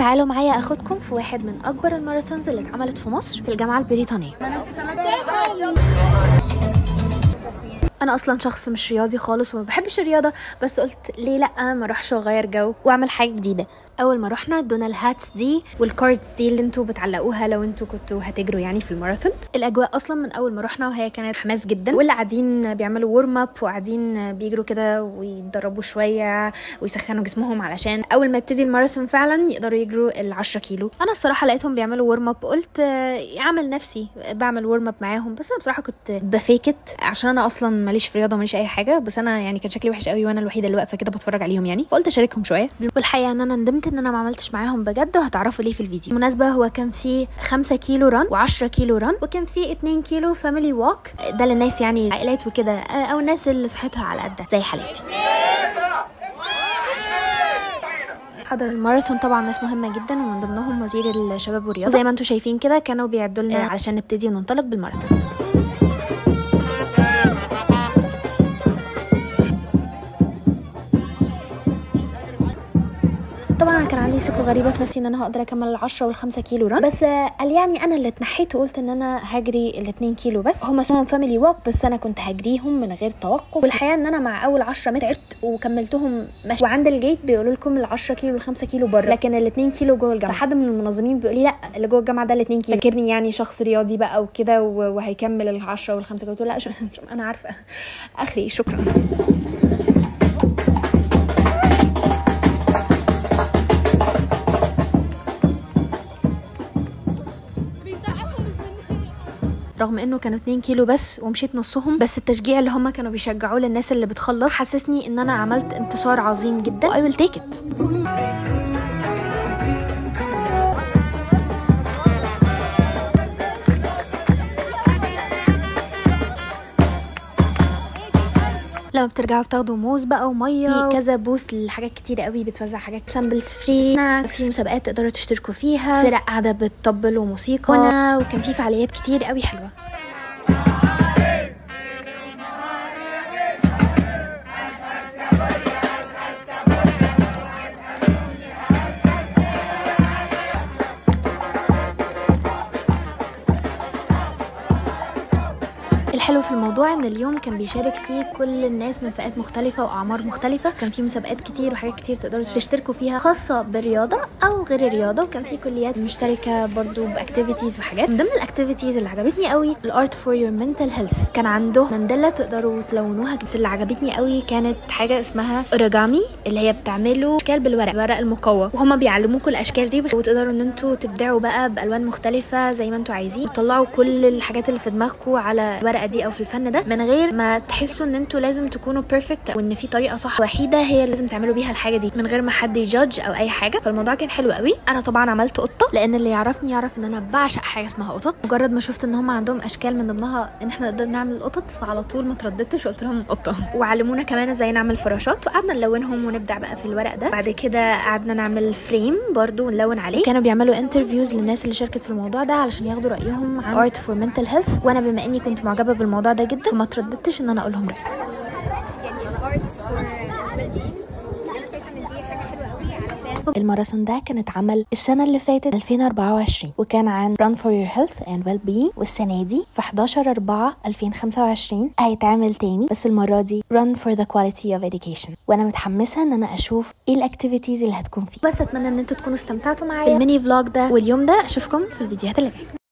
تعالوا معايا اخدكم في واحد من اكبر ال marathons اللي اتعملت في مصر في الجامعة البريطانية. انا اصلا شخص مش رياضي خالص وما بحبش الرياضة، بس قلت ليه لا ما اروحش واغير جو واعمل حاجة جديدة. اول ما رحنا ادونا ال hats دي وال cards دي اللي انتوا بتعلقوها لو انتوا كنتوا هتجروا يعني في الماراثون. الاجواء اصلا من اول ما رحنا وهي كانت حماس جدا، واللي قاعدين بيعملوا warm up وقاعدين بيجروا كده ويتدربوا شوية ويسخنوا جسمهم علشان اول ما يبتدي الماراثون فعلا يقدروا يجروا ال10 كيلو. انا الصراحة لقيتهم بيعملوا warm up، قلت اعمل نفسي بعمل warm up معاهم، بس انا بصراحة كنت ب fake it عشان انا اصلا ماليش في رياضة وماليش اي حاجة، بس انا يعني كان شكلي وحش قوي وانا الوحيدة اللي واقفة كده بتفرج عليهم يعني، فقلت اشاركهم شوية. والحقيقة ان انا ندمت ان انا ما عملتش معاهم بجد، وهتعرفوا ليه في الفيديو. بالمناسبة هو كان في 5 كيلو run و10 كيلو run، وكان في 2 كيلو family walk، ده للناس يعني عائلات وكده او الناس اللي صحتها على قدها زي حالتي. حضر الماراثون طبعا ناس مهمة جدا، ومن ضمنهم وزير الشباب والرياضة. زي ما انتم شايفين كده كانوا بيعدوا لنا علشان نبتدي وننطلق بالماراثون. طبعا كان عندي ثقة غريبة في نفسي ان انا هقدر اكمل ال10 وال5 كيلو run، بس قال يعني انا اللي اتنحيت وقلت ان انا هجري ال2 كيلو بس، هما اسمهم family walk بس انا كنت هجريهم من غير توقف. والحقيقة ان انا مع اول 10 متر تعبت وكملتهم ماشي، وعند ال gate بيقولوا لكم ال10 كيلو وال5 كيلو بره لكن ال2 كيلو جوه الجامعة. فحد من المنظمين بيقول لي لا اللي جوه الجامعة ده ال2 كيلو، فاكرني يعني شخص رياضي بقى وكده وهيكمل ال10 وال5 كيلو. قلت له لا انا عارفه اخري، شكرا. رغم انه كانوا 2 كيلو بس ومشيت نصهم، بس التشجيع اللي هم كانوا بيشجعوه للناس اللي بتخلص حسسني ان انا عملت انتصار عظيم جدا. I will take it. لما بترجعوا بتاخدوا موز بقى ومية، في كذا booth لحاجات كتير قوي بتوزع حاجات samples free، في مسابقات تقدروا تشتركوا فيها، فرق قاعدة بتطبل وموسيقى، وكان في فعاليات كتير قوي حلوة. الحلو في الموضوع ان اليوم كان بيشارك فيه كل الناس من فئات مختلفة واعمار مختلفة، كان في مسابقات كتير وحاجات كتير تقدروا تشتركوا فيها خاصة بالرياضة او غير الرياضة، وكان في كليات مشتركة برضو ب activities وحاجات. من ضمن ال activities اللي عجبتني قوي ال art for your mental health، كان عندهم mandala تقدروا تلونوها. بس اللي عجبتني قوي كانت حاجة اسمها اوريجامي، اللي هي بتعملوا اشكال بالورق، الورق المقوى، وهما بيعلموكم الاشكال دي وتقدروا ان انتوا تبدعوا بقى بالوان مختلفة زي ما انتوا عايزين، وتطلعوا كل الحاجات اللي في دماغكم على الورقة دي او في الفن ده من غير ما تحسوا ان انتوا لازم تكونوا perfect وان في طريقه صح وحيده هي اللي لازم تعملوا بيها الحاجة دي من غير ما حد ي judge او اي حاجة. فالموضوع كان حلو قوي. انا طبعا عملت قطة، لان اللي يعرفني يعرف ان انا بعشق حاجة اسمها قطط. مجرد ما شفت ان هم عندهم اشكال من ضمنها ان احنا نقدر نعمل قطط، فعلى طول ما ترددتش وقلت لهم قطة. وعلمونا كمان ازاي نعمل فراشات، وقعدنا نلونهم ونبدع بقى في الورق ده. بعد كده قعدنا نعمل frame برضو ونلون عليه. كانوا بيعملوا interviews للناس اللي شاركت في الموضوع ده علشان ياخدوا رايهم عن art for mental health، وانا بما اني كنت معجبه بالموضوع ده جدا فما ترددتش ان انا اقول لهم رايي. الماراثون ده كان اتعمل السنة اللي فاتت 2024، وكان عن Run for your health and well-being، والسنة دي في 11/4/2025 هيتعمل تاني، بس المرة دي Run for the quality of education. وانا متحمسة ان انا اشوف ايه ال activities اللي هتكون فيه. بس اتمنى ان انتوا تكونوا استمتعتوا معايا في ال mini vlog ده واليوم ده. اشوفكم في الفيديوهات اللي جاية.